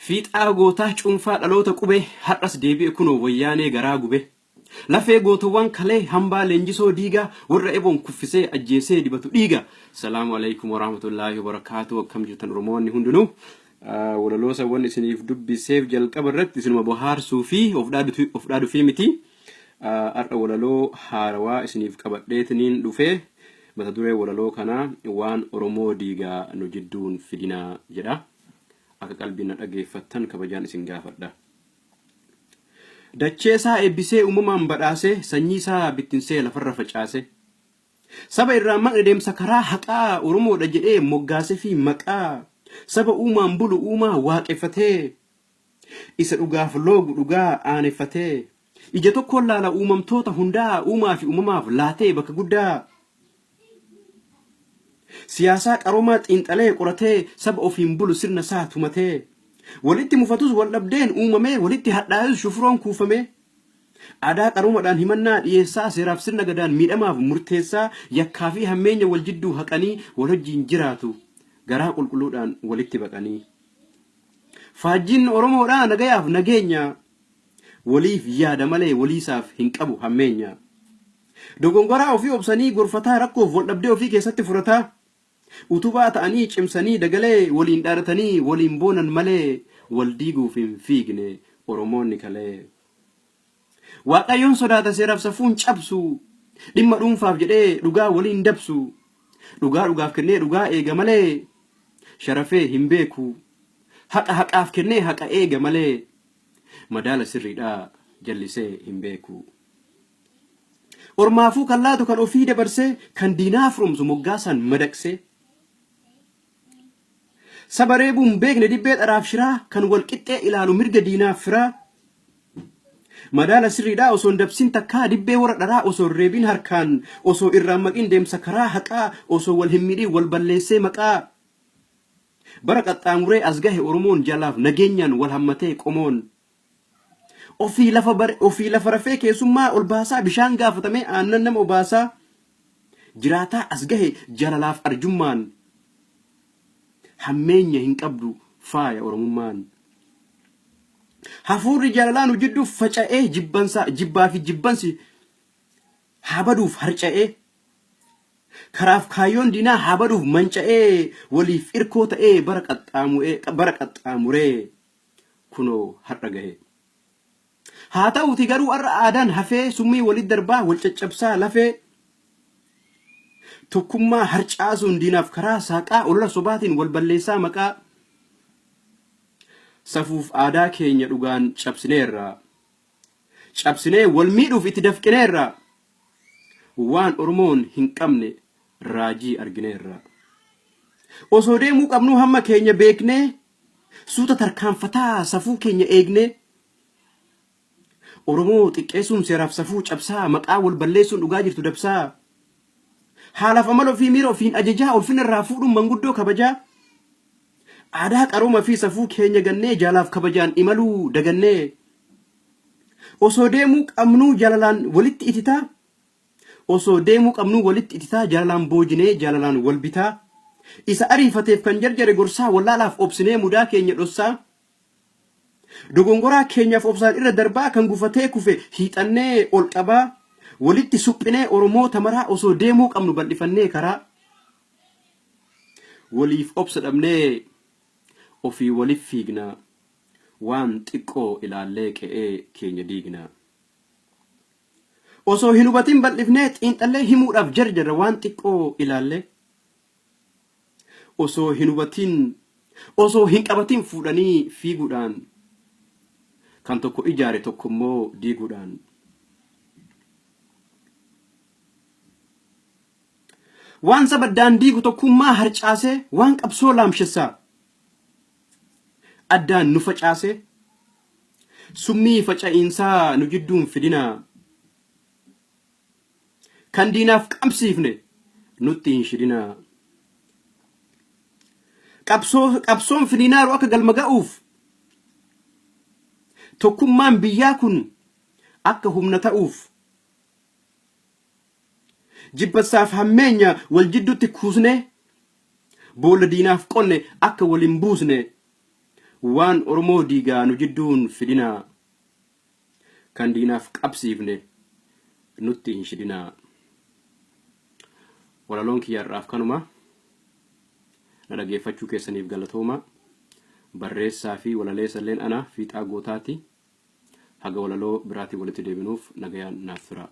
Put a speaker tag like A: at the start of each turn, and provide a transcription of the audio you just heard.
A: Fiixaa gootaa cuunfaa dhaloota qubee har'as deebi'e kunoo wayyaanee garaa gube. Lafee gootowwan kalee hambaa leenjisoo diigaa warra eboon kuffisee ajjeesee dibatu dhiiga. Salaamu alaikum warahmatullaahi wabarakaatu akkam jirtan Oromoonni hundinuu. Walaloosawwan isiniif dubbiseef jalqaba irratti isinuma bohaarsuu fi of dhaadufii miti. Har'a walaloo haarawaa isiniif qabadheetiniin dhufee mata duree walaloo kanaa waan Oromoo diigaa nu jidduun fidinaa jedha. Akka qalbiin na dhageeffattan kabajaan isin gaafadha. Dachee isaa eebbisee uumamaan badhaasee sanyii isaa bittinsee lafarra facaase. Saba irraa maqne deemsa karaa haqaa Oromoodha jedhee moggaasee fi maqaa saba uumaan bulu uumaa waaqeffatee isa dhugaaf loogu dhugaa aaneffatee ija tokkoon laala uumamtoota hundaa uumaa fi uumamaaf laatee bakka guddaa. Siyaasaa qaroomaa xiinxalee qoratee saba ofiin bulu sirna isaa tumatee walitti mufatus wal dhabdeen uumamee walitti hadhaa'us shufuroon kuufamee aadaa qaroomadhaan himannaa dhiyeessaa seeraaf sirna gadaan miidhamaaf murteessaa yakkaa fi hammeenya wal jidduu haqanii wal wajjiin jiraatu garaa qulqulluudhaan walitti baqanii. Faajjiin Oromoodhaa nagayaaf nageenya waliif yaada malee waliisaaf hin qabu hammeenya. Dogongoraa ofii obsanii gorfataa rakkoof wal dhabdee ofii keessatti furataa utubaa ta'anii cimsanii dagalee waliin dhaadatanii waliin boonan malee wal diiguuf hin fiigne Oromoonni kalee. Waaqayyoon sodaata seeraaf safuun cabsu dhimma dhuunfaaf jedhee dhugaa waliin dabsu dhugaa dhugaaf kennee dhugaa eega malee sharafee hin beeku haqa haqaaf kennee haqa eega malee madaala sirriidhaa jallisee hin beeku. Ormaafuu kan laatu kan ofii dabarsee kan diinaa firoomsu moggaasaan madaqsee. Saba reebuun beekne dibbee dharaaf shiraa kan wal qixxee ilaalu mirga diinaaf firaa. Madaala sirriidhaa osoo hin dabsin takkaa dibbee warra dharaa osoo hin reebin harkaan osoo irraan maqin deemsa karaa haqaa osoo wal hin miidhin wal balleessee maqaa. Bara qaxxaamuree as gahe Oromoon jalaaf nageenyaan wal hammatee qomoon. Ofii lafa bare ofii lafa rafee keessummaa ol baasaa bishaan gaafatamee aannan nama obaasaa. Jiraataa as gahe jalalaaf arjummaan. Hammeenya hin qabdu faaya Oromummaan. Hafuurri jaalalaa nu jidduu faca'ee jibbansaa jibbaa fi jibbansi haa baduuf harca'ee. Karaaf kaayyoon diinaa haa baduuf manca'ee waliif irkoo ta'ee bara qaxxaamuree bara qaxxaamuree kunoo har'a gahe. Haa ta'uuti garuu har'a aadaan hafee summii walit darbaa wal caccabsaa lafee tokkummaa harcaasuun diinaaf karaa saaqaa olola sobaatiin wal balleessaa maqaa safuuf aadaa keenya dhugaan cabsineerra. Cabsinee wal miidhuuf itti dafqineerra. Waan Oromoon hin qabne raajii argineerra. Osoo deemuu qabnuu hamma keenya beeknee suuta tarkaanfataa safuu keenya eegnee Oromoo xiqqeessuun seeraaf safuu cabsaa maqaa wal balleessuun dhugaa jirtu dabsaa haalaaf amala ofii miira ofiin ajajaa ulfina irraa fuudhuun manguddoo kabajaa aadaa qarooma fi safuu keenya gannee jaalaaf kabajaan imaluu dagannee osoo deemuu qabnuu jaalalaan walitti ititaa Osoo deemuu qabnuu walitti ititaa jaalalaan boojinee jaalalaan wal bitaa isa ariifateef kan jarjare gorsaa wallaalaaf obsinee mudaa keenya dhossaa dogongoraa keenyaaf obsaan irra darbaa kan gufatee kufe hiixannee ol qabaa walitti suphinee Oromoota maraa osoo deemuu qabnu bal'ifannee karaa waliif obsa dhabnee ofii walif fiigna waan xiqqoo ilaallee qe'ee keenya diigna. Osoo hin hubatin bal'ifnee xiinxallee himuudhaaf jarjarra waan xiqqoo ilaallee. Osoo hin hubatin osoo hin qabatin fuudhanii fiiguudhaan kan tokko ijaare tokko immoo diiguudhaan. Waan saba addaan diigu tokkummaa harcaasee waan qabsoo laamshessaa addaan nu facaasee Summii faca'iinsaa nu jidduun fidinaa. Kan diinaaf qabsiifne nutti hin shidinaa. Qabsoo qabsoon finiinaaru akka galma ga'uuf tokkummaan biyyaa kun akka humna ta'uuf jibbansaaf hammeenya wal jidduutti kuusnee boolla diinaaf qonne akka wal hin buusne. Waan Oromoo diigaa nu jidduun fidinaa. Kan diinaaf qabsiifne nutti hin shidinaa. Walaloon kiyya har'aaf kanuma. Na dhageeffachuu keessaniif galatooma. Barreessaa fi walaleessa illeen ana Fiixaa Gootaati. Haga walaloo biraatiin walitti deebinuuf nagayaan naaf turaa.